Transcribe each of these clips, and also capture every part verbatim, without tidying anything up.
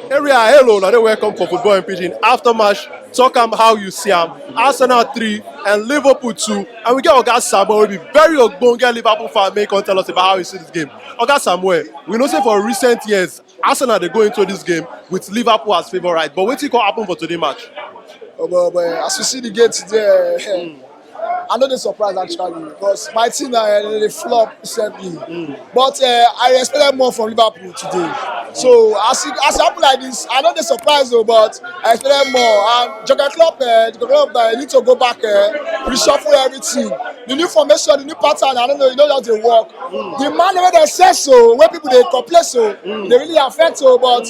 Area, hello, now they welcome for Football in Pidgin. After match, talk am how you see am. Arsenal three and Liverpool two. And we get Oga Samuel, will be very ogbonge Liverpool fan, make come tell us about how you see this game. Oga Samuel, we know say for recent years, Arsenal they go into this game with Liverpool as favourite. But wetin come happen for today match? Oh, but, but as you see the game today, I no dey surprised actually because my team na uh, dey flop recently. But uh, I expected more from Liverpool today. So as it as it happen like this, I no dey surprised though, but I expected more. And Jurgen Klopp, uh, Jurgen Klopp uh, need to go back, uh, reshuffle everything. The new formation, the new pattern, I don't know, you know how they work. The man wey dey say so, wey people dey complain so, dey really affect so, but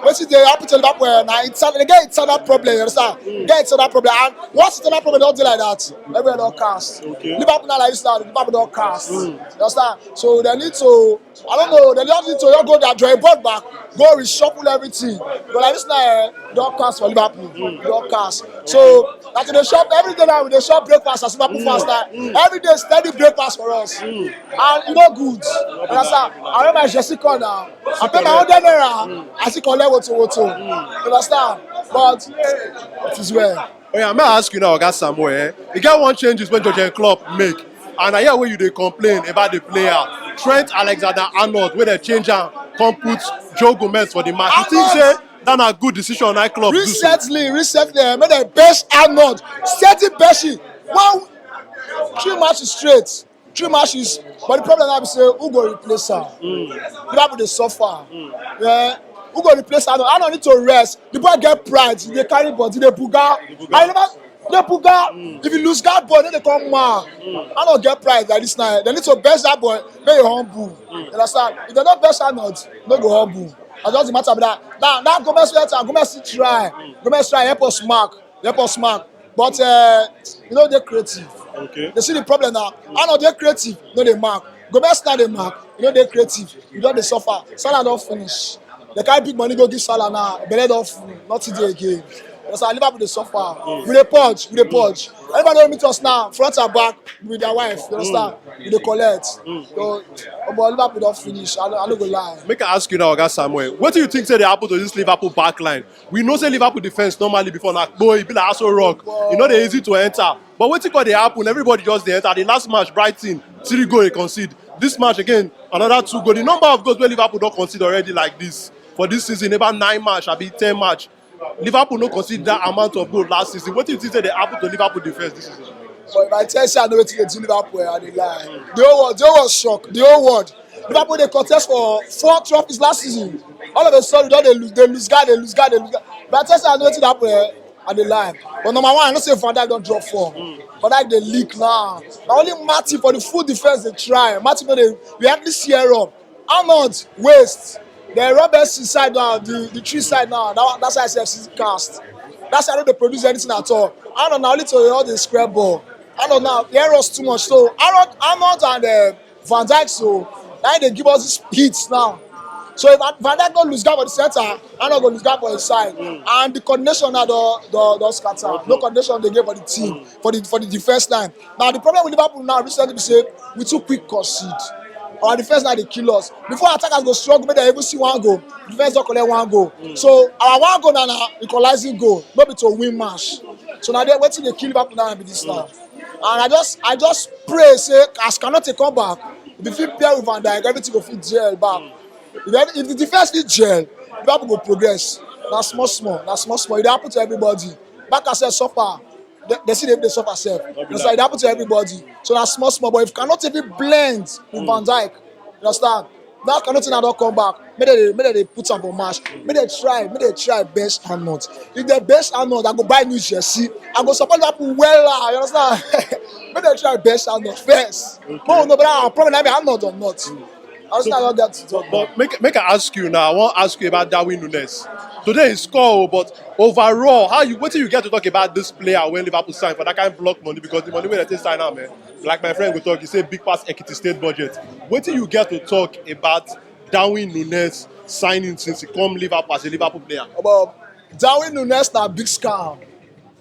wetin dey happen to Liverpool eh, na internal, they get internal problem, you understand? Get internal problem, and once internal problem don dey like that, everywhere don cast. Liverpool na like this now, Liverpool don cast. You understand? So they need to, I don't know, they just need to just go there, draw a board back, go reshuffle everything. But like this now, eh, don cast for Liverpool, don cast. So na to dey shop every day now, we dey shop breakfast as Liverpool fans now. Every day steady breakfast for us, and e no good. You understand? I wear my jersey colour now. I pay my hundred naira. I still collect woto woto. You understand? But it is well. Oh yeah, may I ask you now, Oga Samuel? Eh? You get one changes when Jurgen Klopp make, and I hear where you dey complain about the player Trent Alexander-Arnold, where they change am, come put Joe Gomez for the match. You think say that na good decision na Klopp do so? Recently, recently, eh, make dem bench Arnold, steady benching. One three matches straight, three matches. But the problem now be say who go replace am? Liverpool dey suffer. Yeah. Who go replace Arnold? Arnold need to rest. The boy get pride, he dey carry body, dey buga. I never dey buga. If you lose that boy, then they come mad. Arnold get pride like this now. They need to bench that boy, make you humble. You understand? If they don't bench Arnold, no go humble. I just the matter be that. Now, now Gomez wey enter, Gomez still try. Gomez try help us mark, help us mark. But uh, you know they creative. Okay. They see the problem now. Arnold dey creative, no dey mark. Gomez now dey mark, you know they creative. You don dey suffer. Salah don finish. They carry big money go give Salah now. Belle don full. Nothing dey again. That's why Liverpool dey suffer. We dey purge, we dey purge. Everybody wey meet us now, front and back, with their wife. You understand? We dey collect. So, but Liverpool don finish. I no, I no go lie. Make I ask you now, Oga Samuel. What do you think say dey happen to this Liverpool back line? We know say Liverpool defense normally before na boy, e be like Aso Rock. You know they easy to enter. But wetin come dey happen? Everybody just dey enter. The last match, Brighton, three goal they concede. This match again, another two goal. The number of goals wey Liverpool don concede already like this for this season, about nine match, abi ten match. Liverpool no concede that amount of goal last season. What do you think say dey happen to Liverpool defense this season? But if I tell you, say I know wetin dey do Liverpool, eh, I dey lie. The whole world, the whole world shock. The whole world. Liverpool dey contest for four trophies last season. All of a sudden, don dey lose, dey lose guard, dey lose guard, dey lose guard. If I tell you, say I know wetin dey happen, eh, I dey lie. But number one, I know say Van Dijk don drop form. Van Dijk dey leak now. Na only Matip for the full defense dey try. Matip no dey, we hardly see error. Arnold waste. The Robertson side now, the, the three side now, that, one- that's why I say F C cast. That's why I no dey produce anything at all. Arnold na only to all the square ball. Arnold now, the errors too much. So Arnold, Arnold and uh, Van Dijk, so now they give us this hits now. So if Van Dijk no lose guard for the center, Arnold go lose guard for his side, and the coordination now don don don scatter. No coordination dey get for the team for the for the defense line. Now the problem with Liverpool now recently be say we too quick concede. Our defense now dey kill us. Before attackers go struggle, make dem even see one goal. Defense don collect one goal. So our one goal na na equalizing goal, no be to win match. So na there wetin dey kill Liverpool now be this now. And I just I just pray say as Kanate come back, if he fit pair with Van Dijk, everything go fit gel back. If, every- if the defense fit gel, Liverpool go progress. Na small small, na small small. E dey happen to everybody. Barca sef suffer. They, they see they, they suffer sef. You understand? E dey happen to everybody. So na small small. But if Kanate fit blend with Van Dijk, you understand? Now Kanate now don come back. Make they make they put am for match. Make they try, make they try bench Arnold. If they bench Arnold, I go buy new jersey. I go support Liverpool well. You understand? Make they try bench Arnold first. No, no, but our problem na be Arnold or not. I understand all that. But make make I ask you now. I wan ask you about Darwin Nunez. Today he score, oh, but overall, how you wetin you get to talk about this player wey Liverpool sign for that kind of block money, because the money wey they take sign am, eh, like my friend go talk, he say big pass Ekiti State budget. Wetin you get to talk about Darwin Nunez signing since he come Liverpool as a Liverpool player? But Darwin Nunez na big scam.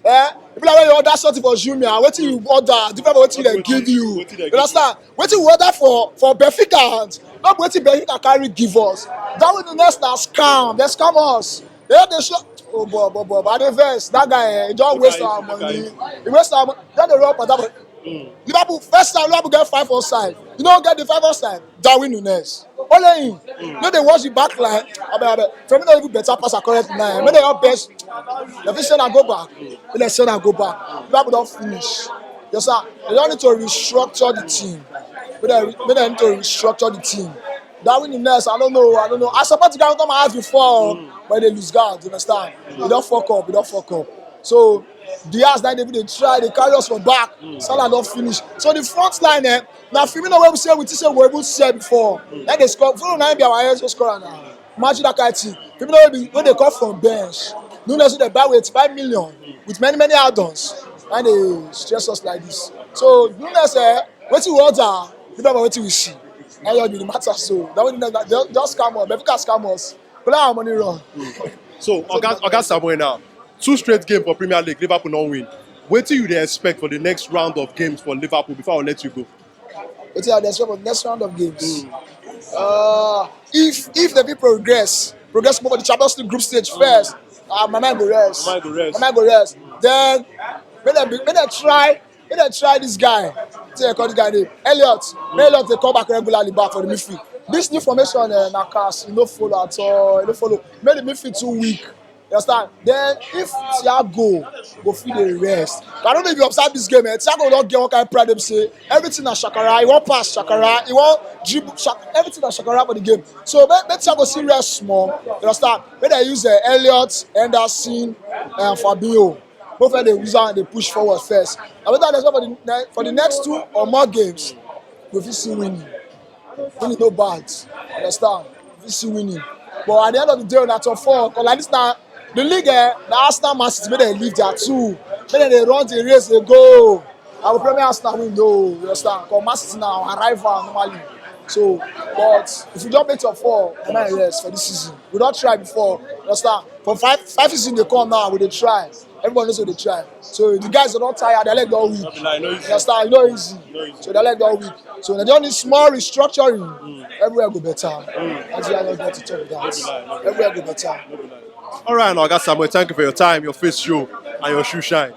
Eh? If you like, you order something for Jumia, wetin you order different from wetin dem give you. You understand? Wetin you order for for Benfica hand, no be wetin Benfica carry give us. Darwin Nunez na scam, dem scam us. They no dey show. Oh boy, boy, boy, but I dey vex. That guy, eh, he don waste our money. He waste our money. Don dey run pata. Liverpool, first time Liverpool get five offside. You no get the five offside. Darwin Nunez. Only him. No dey watch the back line. Abeg, abeg. Firmino even better passer currently now. Make dem all best. Dem fit send am go back. Make dem send am go back. Liverpool don finish. Yes, sir. Dem don need to restructure the team. Make dem, make dem need to restructure the team. Darwin Nunez, I don't know, I don't know. I support the guy who come out before, but dem lose guard, you understand? Dem don fuck up, dem don fuck up. So Diaz na dey dey try dey carry us for back. Salah don finish. So the front line, eh, na Firmino wey we say we think say we even see before. Na dey score. Firmino na him be our highest goal scorer now. Imagine that kind thing. Firmino wey be wey dey come from bench. Nunez wey dey buy with five million with many many add-ons. Na dey stress us like this. So Nunez, eh, wetin we order, different from wetin we see. Na just be the matter. So that one just, just scam us. Benfica scam us. Collect our money run. So, Oga, Oga Samuel now, two straight game for Premier League, Liverpool no win. Wetin you dey expect for the next round of games for Liverpool before I let you go? Wetin I dey expect for the next round of games? Uh, if if dem fit progress, progress more for the Champions League group stage first, uh, my mind go rest. Mind go rest. My mind go rest. Then make dem be- make dem try make dem try this guy. Wetin dem call this guy name? Elliot. Make Elliot dey come back regularly back for the midfield. This new formation, uh, na cast, e no follow at all. E no follow. Make the midfield too weak. You understand? Then if Thiago go fit dey rest, I don't know if you observe this game. Eh? Thiago don get one kind of problem. Say everything na shakara. He wan pass shakara. He wan dribble. Shak- everything na shakara for the game. So make, make Thiago still rest small. You understand? Make dem use, uh, Elliot, Henderson, and Fabinho. Both of them dey use am dey push forward first. I better dey for the ne- for the next two or more games, we fit see winning. Winning no bad. You understand? We fit see winning. But at the end of the day, na top four. 'Cause like this now, the league, eh, na Arsenal, Man City, make dem leave their two. Make dem dey run the race dey go. I go Premier Arsenal win though, you understand? 'Cause Man City na our rival normally. So, but if we don make top four, I mean, yes, for this season. We don try before, you understand? For five five seasons dey come now, we dey try. Everybody knows we dey try. So the guys don tire, their leg don weak. No be lie, no easy. You understand? E no easy. No easy. So their leg don weak. So they don need small restructuring. Everywhere go better. As you are not going to talk that. Everywhere go better. All right, now, Oga Samuel, thank you for your time, your face show, and your shoe shine.